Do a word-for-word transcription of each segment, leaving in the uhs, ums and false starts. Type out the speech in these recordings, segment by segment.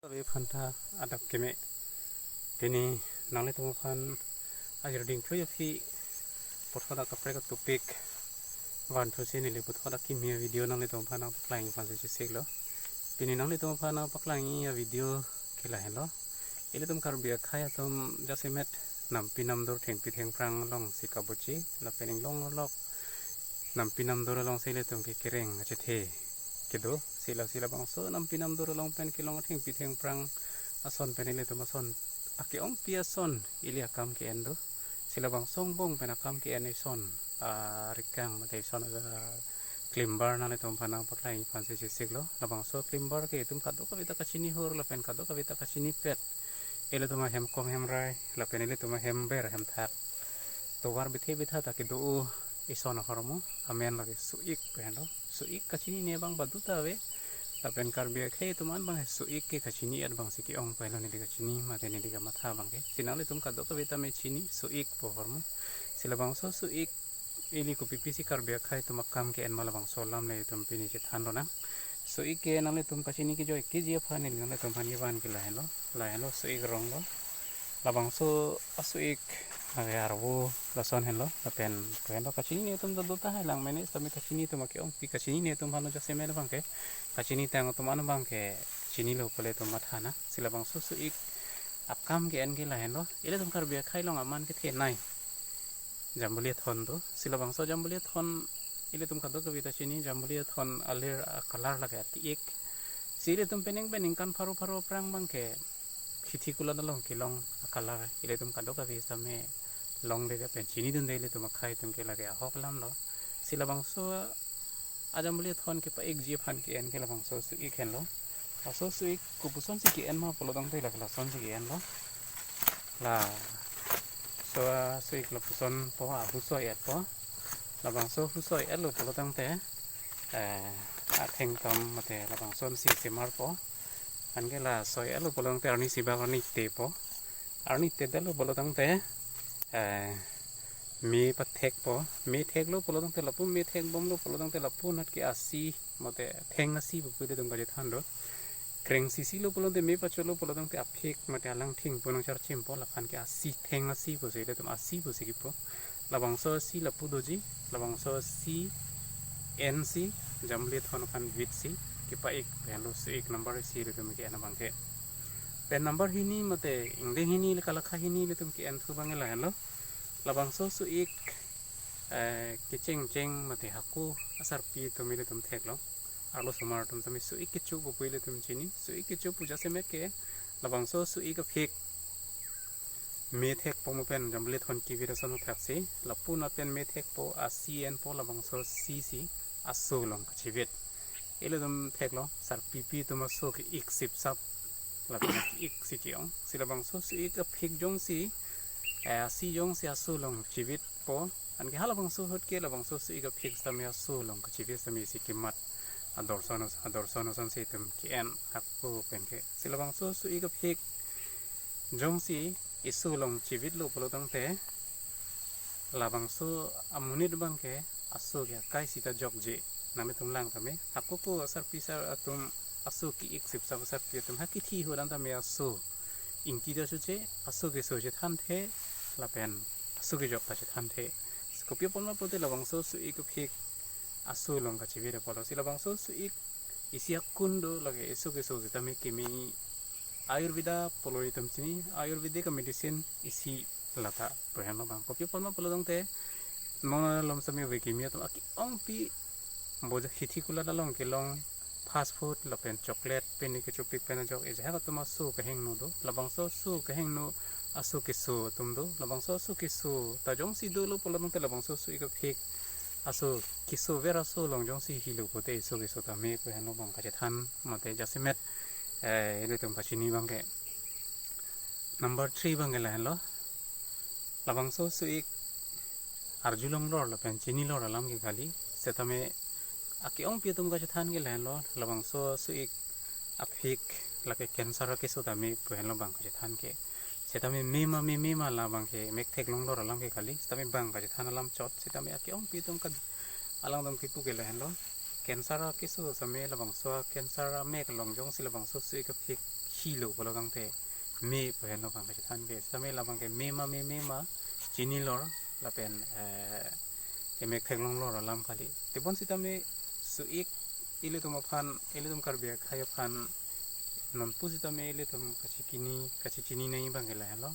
Kave phanta adap keme. Pini nanglitum aphan ajir ding plui aphi puthot akaprek topic van thusi neli puthot akimi video nanglitum aphan nangpaklang aphan si chesik lo. Pini nanglitum aphan nangpaklang a video ke lahenlo. Ilitum Karbi akhei atum jasemet nampi namdur thengpi thengphrang along si kabochi lapen inglong arlok nampi namdur along si ilitum ke kereng achethe kedo. Sila sila bangso nampi namdur along pen kelong thengpi thengphrang ason pen ilitum ason ake-ongpi ason ili akam ke-en do. Sila bangso angbong pen akam ke-en ison, ah, rikang mate ison, ah, klimbar nanglitum aphan nangpaklang aphan si chesik lo. Labangso klimbar ke itum kadokave ta kachini hur lapen kadokave ta kachini pet. Ilitum ahem kong hem rai lapen ilitum ahem ber hem thak tovar bithe bitha ta kedo ison ahormu amen lake su-ik pen lo. Su-ik kachinine abang baduta ave. Lapen Karbi akhei atum an abang su-ik ke kachini-et abang si ke-ong pai lo neli kachini mate neli kamatha abang ke. Si nanglitum kadokave ta me chini su-ik pu ahormu. Si labangso su-ik ili kopi pisi Karbi akhei atum akam ke-en ma labangso alam le itum pini chethan lonang. Su-ik ke nanglitum kachini kejoi keji aphan neli nanglitum aphan kevan ke lahenlo. Lahenlo su-ik arong lo. Labangso asu-ik ave arvo lason henlo lapen ko henlo kachinine atum do do tahai lang mene sitame kachinine atum ake-ongpi kachinine atum aphan jasemet abang ke kachini tang atum an abang ke chinilo pule atum matha na. Si labangso su-ik akam ke-en ke lahenlo. Ilitum Karbi akhei along aman kethenei Jambuli Athon do. Si labangso Jambuli Athon ilitum kadokave ta chini, Jambuli Athon alir a-colour lake ati-ik. Si ilitum penang penang kan pharo pharo aphrang abang ke khithi kulat along kelong a-colour ilitum kadokave sitame longledet pen chinidunde ilitum akhei atum ke lake ahok alam lo. Si labangso a-Jambuli Athon kepa-ikji aphan ke-en ke labangso su-ik henlo. Laso su-ik kopuson si ke-en ma pulo tangte lake lason si ke-en lo. Laso su-ik lapuson po, ahusoi-et po. Labangso husoi-et lo pulo tangte, eh, athengtom mate labangso si semar po. Anke la soi-et lo pulo tangte arni sibak arni te po. Arni te det lo pulo tangte, eh, me pathek po. Me thek lo pulo tangte lapu me thek bom lo pulo tangte lapu anat ke asi mate theng asi pu pu ilitum kachethan do. Kreng sisi lo pulo tangte me pacho lo pulo tangte aphik mate alangthing pu nangcharchim po, laphan ke asi theng asi pusi ilitum asi pusi kipu. Labangso asi lapu doji, labangso asi ensi, Jambuli Athon aphan vitsi kepa-ik pen lo, su-ik number isi ilitum ke-en abang ke. Pen number hini mate ingdeng hini le kalakha hini ilitum ke-enthu abang ke lahenlo. Labangso su-ik, eh, kechengcheng mate hako asarpi atum ilitum theklong. Arlosomar atum tame su-ik kecho pu pu ilitum chini. Su-ik kecho pu jasemet ke labangso su-ik aphik me thek po mo pen Jambuli Athon kivit ason thak si, lapu anat pen me thek po, asi en po, labangso asi si aso along kachivit. Ilitum theklo, sarpipi atum aso ke-ik sipsap, lapen ik si ke-ong. Si labangso su-ik aphik jongsi, eh, asi jongsi aso along chivit po, anke halabangso ahut ke labangso su-ik aphik sitame aso along kachivit sitame isi kemat adorson, adorson ason si itum ke-en hako pen ke. Si labangso su-ik aphik jongsi aso along chivit lo pulo tangte, labangso amonit abang ke aso ke akai sita jokje. Nanglitum lang tame, hako ko asarpi sar atum aso ke-ik sipsap asarpi atum ha kithi ahut an tame aso ingki ta choche, aso keso chethanthe, lapen aso kejok ta chethanthe. Kopi apot ma pulote labangso su-ik aphik aso along kachivit apotlo. Si labangso su-ik isi akun do lake aso keso sitame kimi Ayurveda pulo itum chini, Ayurvedic medicine isi lata pu henlo abang. Kopi apot ma pulo tangte, non malom sitame ove kimi atum ake-ongpi boja khithi kulat along kelong fast food lapen chocolate pen kechopik pen ajok ejahak atum aso kehingno do. Labangso aso kehingno aso keso atum do. Labangso aso keso ta jongsi dolo pulo tangte labangso su-ik aphik aso keso ver aso along jongsi hilo pulote aso keso tame pu henlo abang kachethan mate jasemet, eh, ilitum kachini abang ke. Number three abang ke lahenlo. Labangso su-ik arjulonglor lapen chinilor alam ke kali. Setame ake-ongpi atum kachethan ke lahenlo. Labangso su-ik aphik lake cancer akeso tame pu henlo abang kachethan ke. Setame me ma me me ma labang ke mek theklonglor alam ke kali. Setame abang kachethan alam chot. Setame ake-ongpi atum ka alangtum kipu ke lahenlo. Cancer akeso sitame labangso cancer amek along jongsi labangso su-ik aphik chilo pulo tangte me pu henlo abang kachethan ke. Sitame labang ke me ma me me ma chinilor lapen eh, kemek theklonglor alam kali. Tebon sitame su-ik ilitum aphan, ilitum Karbi akhei aphan nonpu sitame ilitum kachekini, kachechini nangji abang ke lahelo.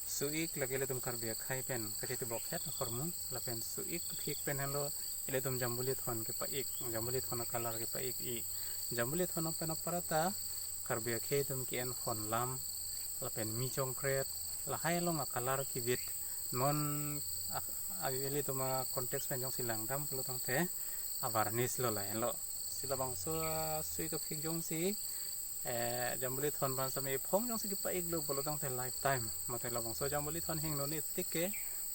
Su-ik lake ilitum Karbi akhei pen kachetebok het ahormu, lapen su-ik kephik pen helo ilitum jambuli thon kepa-ik, jambuli thon a-color kepa-ik-i. Jambuli thon pen aparata Karbi akhei atum ke-en honlam lapen mi chongkret, lahai along a-color kevit. Non a, a, ilitum a-context pen jongsi langdam pulo tangte a-varnish lo lahenlo. Si labangso a-su-ik kephik jongsi eh, jambuli thon aphan sitame ephong jongsi kepa-iklo pulo tangte lifetime. Mate labangso jambuli thon hingno ne tik ke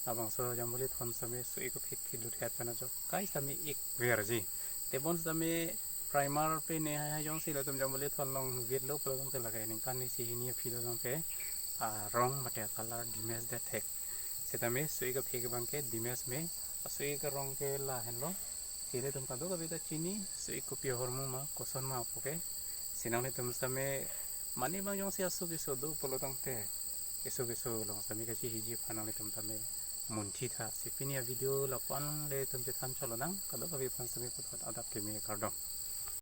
labangso jambuli thon sitame su-ik kephik kelut het pen ajokai sitame ik verji. Tebon sitame primer pen ne hai hai jongsi latum jambuli thon along vitlo pulo tangte lake ningkan isi hini aphi lo tangte arong mate a-color dimes det thek. Sitame su-ik kephik abang ke dimes me, su-ik arong ke lahenlo. Ilitum kadokave ta chini, su-ik kopi ahormu ma, koson ma pu ke. Si nanglitum sitame mane abang jongsi aso keso do pulo tangte, keso keso along sitame kachehiji aphan nanglitum tame munthi tha. Si pini a-video lapu-an le itum chethan cholonang, kadokave aphan sitame puthot adap keme kardom.